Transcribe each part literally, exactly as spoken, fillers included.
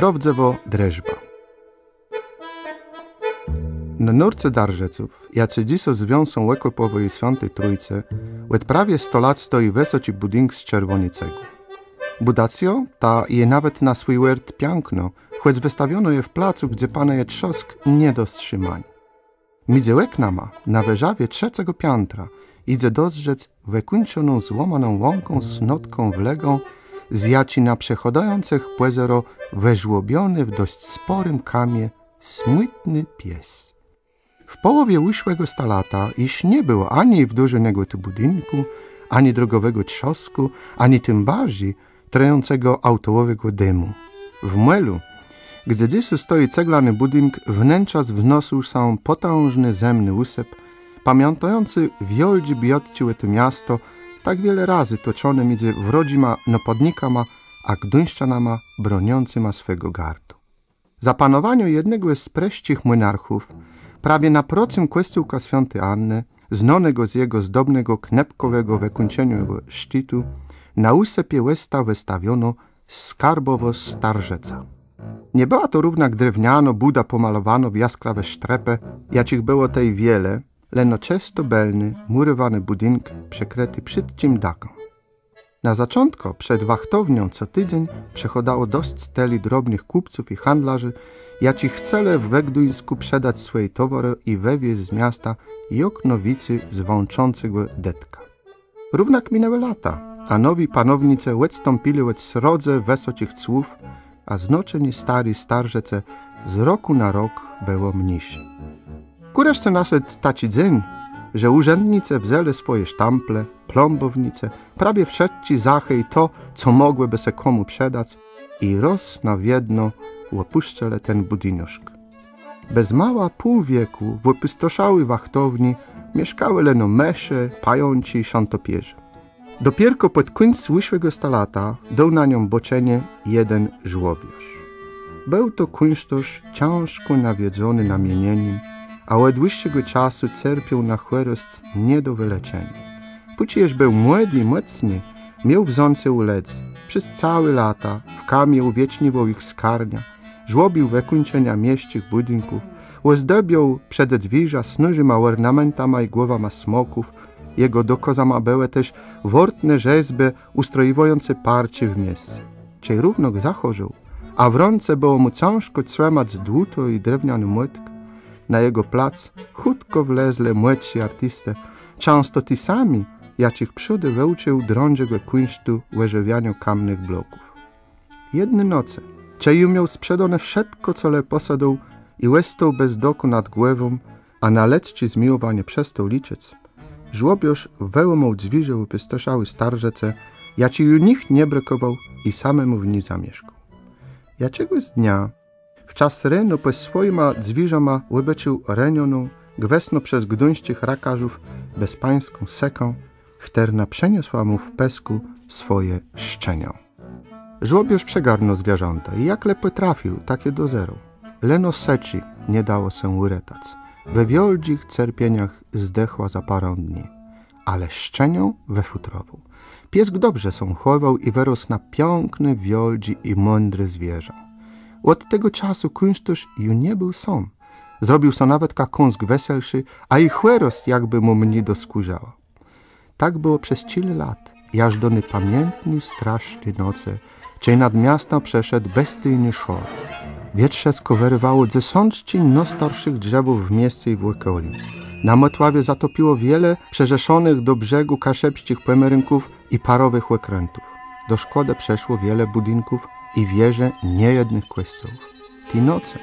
Prôwdzëwô drëżba. Na nórce Darżëców, jaczi dzysô zwią sã òkòpòwô i Swiãti Trójcë, òd prawie sto lat stoji wësoczi bùdink z czerwòny cegłë. Bùdacjô ta je nawet na swój òrt piãknô, chòc wëstawionô je w placu, gdze panëje trzôsk nié do strzimaniô. Midzë òknama na wëżawie trzecégò piãtra jidze dozdrzec wëkùńczoną złómaną łąką z notką wlégą, z jaczi na przechôdającëch pòzérô wëżłobiony w dosc spòrim kamie smùtny pies. W pòłowie ùszłégò stalata jesz nie bëło ani wdôrzónégò tu bùdinkù, ani drogòwégò trzôskù, ani tim barżi trëjącégò autołowégò dimù. W môlu, gdze dzysô stoji ceglany bùdink, wnenczas wnosył sã pòtãżny, zëmny ùsëp, pamiãtający wiôldżé biôtczi ò to miasto, tak wiele razy tłoczoné midzë wrodżima nôpadnikama a gduńszczanama broniącyma swégò gardu. Za panowaniô jednégò z prësczich mònarchów, prawie na procëm kòscółka Swiãti Annë, znónégò z jegò zdobnégò knëpkòwégò wëkùńczonégò szczytu, na ùsëpie òsta wëstawionô skarbòwô starzëca. Nie bëła to równak drewnianô bùda pòmalowónô w jaskrawé sztrëpë, jaczich bëło tej wiele, leno czësto bëlny, mùrowóny bùdink, przëkrëti przédczim dakã. Na zôczątkù przed wachtownią co tidzéń przëchôdało dosc tëli drobnëch kùpców i handlôrzi, jaczi chcelë we Gduńskù przedac swòje towarë i wëwiezc z miasta jak nôwicy zwãczającégò dëtka. Równak minãłë lata, a nowi panownicë òdstąpilë òd srodze wësoczich cłów, a znaczenié stôri starzëcë z rokù na rok bëło mniészé. Kùreszce naszedł taczi dzéń, że ùrzãdnicë wzãlë swòje sztample, pląbòwnice, prawie wszëtczé zachë i to, co mògłobë sã kòmù przedac, i rôz na wiedno òpùscëlë ten bùdinuszk. Bez mała pół wiekù w òpùstoszałi wachtowni mieszkałë leno mësze, pajączi i szãtopiérze. Dopiérkò pòd kùńc ùszłégò stalata dôł na niã bôczenié jeden żłobiôrz. Béł to kùńsztôrz cãżkò nawiedzony na mienienim, a òd dłëższégò czasu cerpiôł na chòrosc nié do wëleczeniô. Pòczi jesz béł młodi i mòcny, miôł wzãcé ù lëdzy. Przez całé lata w kamie ùwieczniwôł jich skarniã, żłobił wëkùńczenia miesczich bùdinków, òzdobiôł przededwiérza snôżima òrnamentama i głowama smòków. Jegò dokôzama bëłë téż wôrtné rzezbë ùstrojiwającé parczi w miesce. Czej równôk zachòrzôł, a w rãce bëło mù cãżkò trzëmac dłutã i drewniany młotk, na jegò plac chùtkò wlezlë młodszi artiscë, czãsto ti sami, jaczich przódë wëùcził drãdżégò kùńsztu òżëwianiô kamnëch bloków. Jedny nocë, czej ju miôł sprzedóné wszëtkò, co le pòsôdôł, i òstôł bez dokù nad głową, a na lëdzczé zmiłowanié przestôł liczëc, żłobiôrz wëłómôł dwiérze ùpùstoszałi starzëcë, jaczi ju nicht nie brëkòwôł, i samémù w ni zamieszkôł. Jaczégòs dnia w czas reno pòd swòjima dwiérzama òbôcził renioną, gwësno przez gduńsczich rakarzów bezpańską sëkã, chtërna przëniosła mù w pëskù swòje szczeniã. Żłobiôrz przegarnął zwierzãta i jak le pòtrafił, tak je dozérôł. Leno sëczi nie dało sã ùretac. We wiôldżich cerpieniach zdechła za pôrã dni. Ale szczeniã wëfùtrowôł. Piôsk dobrze sã chòwôł i wërósł na piãkné, wiôldżé i mądré zwierzã. Òd tegò czasu kùńsztôrz ju nie béł sóm. Zrobił sã nawetka kąsk weselszi, a i chòrosc jakbë mù mni doskùrzała. Tak bëło przez czile lat, jaż do ny pamiãtny, straszny nocë, czej nad miastã przeszedł bestyjny szor. Wietrzëskò wërëwało dzesątczi nôstarszich drzewów w miesce i w òkòlim. Na Mòtławie zatopiło wiele przërzeszonëch do brzegù kaszëbsczich pòmòrënków i parowëch òkrãtów. Do szkòdë przëszło wiele bùdinków i wieże niejednëch kòscołów. Ti nocë,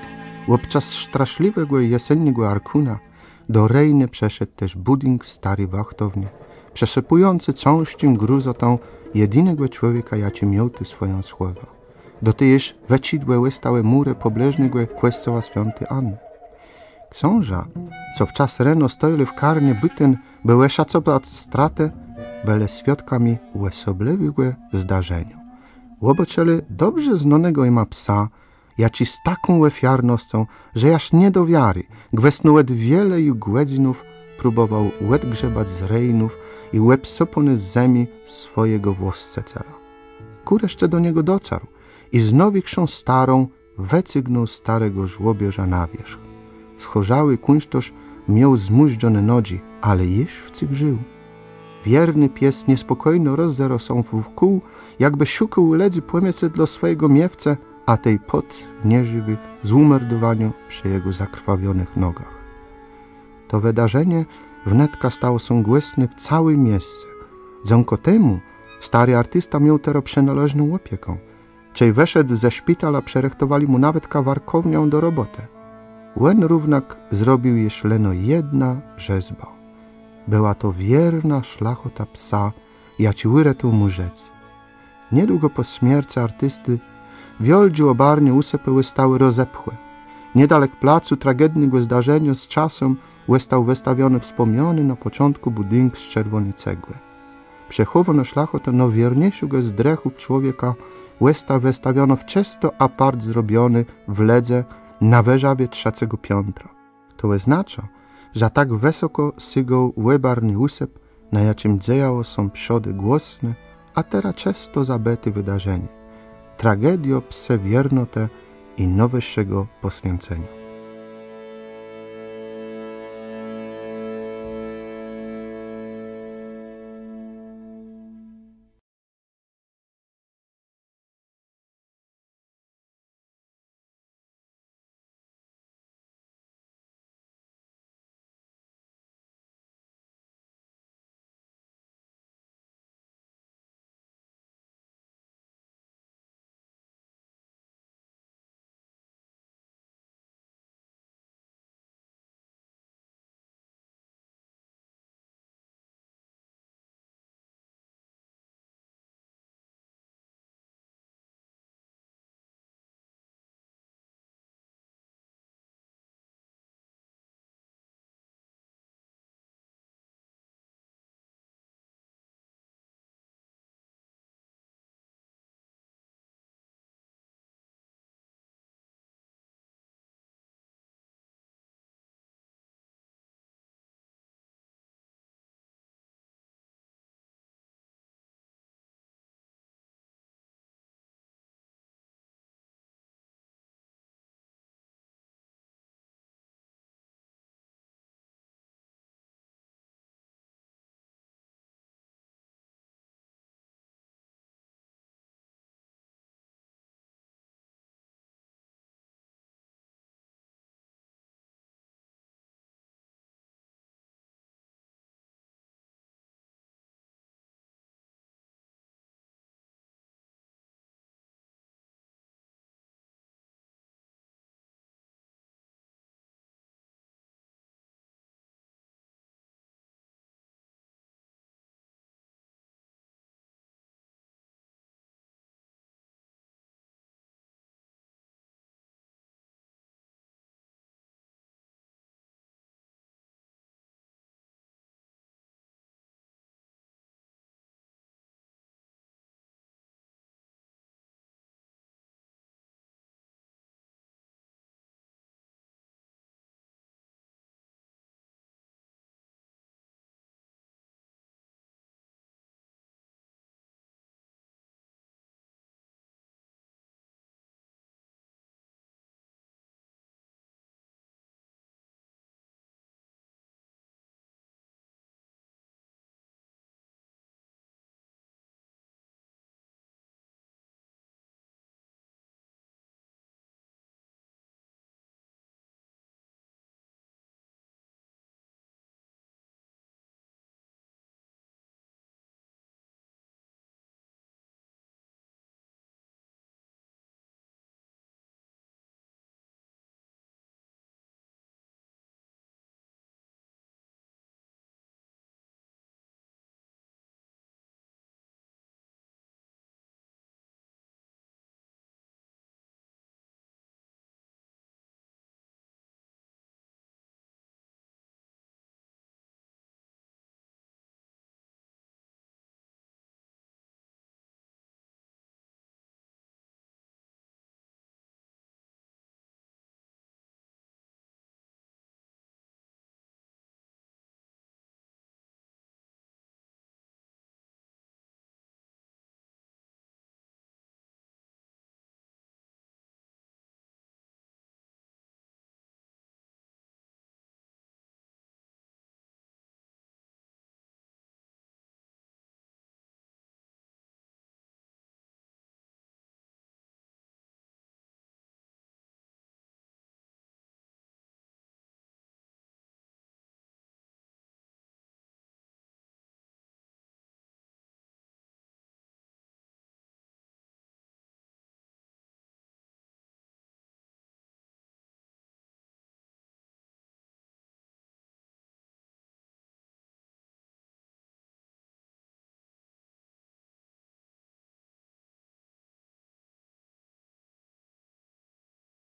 òbczas straszlëwégò jesenniégò arkùna, do rëjnë przëszedł téż bùdink stôri wachtowni, przësëpùjący cãżczim gruzã tã jedinégò człowieka, jaczi miôł tu swòjã słôwã. Do te jesz wëczidłé òstałë mùrë pòblëżnégò kòscoła swiãti Annë. Ksążã, co w czas reno stojelë w karnie bùten, bë òszacowac stratë, bëlë swiôdkama òsoblëwégò zdarzeniô. Òbôczëlë dobrze znónégò jima psa, jaczi z taką òfiarnoscą, że jaż nié do wiarë, gwësno òd wiele ju gòdzënów próbòwôł òdgrzebac z rëjnów i òbsëpóny z zemi swòjégò włôscëcela. Kùreszce do niegò docôrł i z nôwikszą starą wëcygnął stôrégò żłobiôrza na wiérzch. Schòrzałi kùńsztôrz miôł zmùżdżoné nodżi, ale jesz wcyg żił. Wierny pies niespòkójno rozzérôł sã wkół, jakbë szukôł ù lëdzy pòmòcë dlô swòjégò miéwcë, a tej pôdł nieżëwi z ùmòrdowaniô przë jegò zakrwawionëch nogach. To wëdarzenié wnetka stało sã głosné w całim miesce. Dzãka temù stôri artista miôł terô przënôleżną òpiekã. Czej wëszedł ze szpitala, przërëchtowalë mù nawetka warkòwniã do robòtë. Òn równak zrobił jesz leno jedną rzezbã. Bëła to wiérnô szlachòta psa, jaczi ùretôł mù żëcé. Niedługò pò smiercë artistë wiôldżé òbarné ùsëpë òstałë rozepchłé. Niedalek placu tragednégò zdarzeniô z czasã òstôł wëstawiony wspòmnióny na pòczątkù bùdink z czerwòny cegłë. Przechòwónô szlachòta nôwiérniészégò zdrëchù człowieka òsta wëstawionô w czësto apart zrobionym wledzë na wëżawie trzecégò piãtra. To òznacza, że tak wësokò sygôł òbarny ùsëp, na jaczim dzejało sã przódë głosné, a terô czësto zabëté wëdarzenié. Tragediô psë wiérnotë i nôwëższégò pòswiãceniô.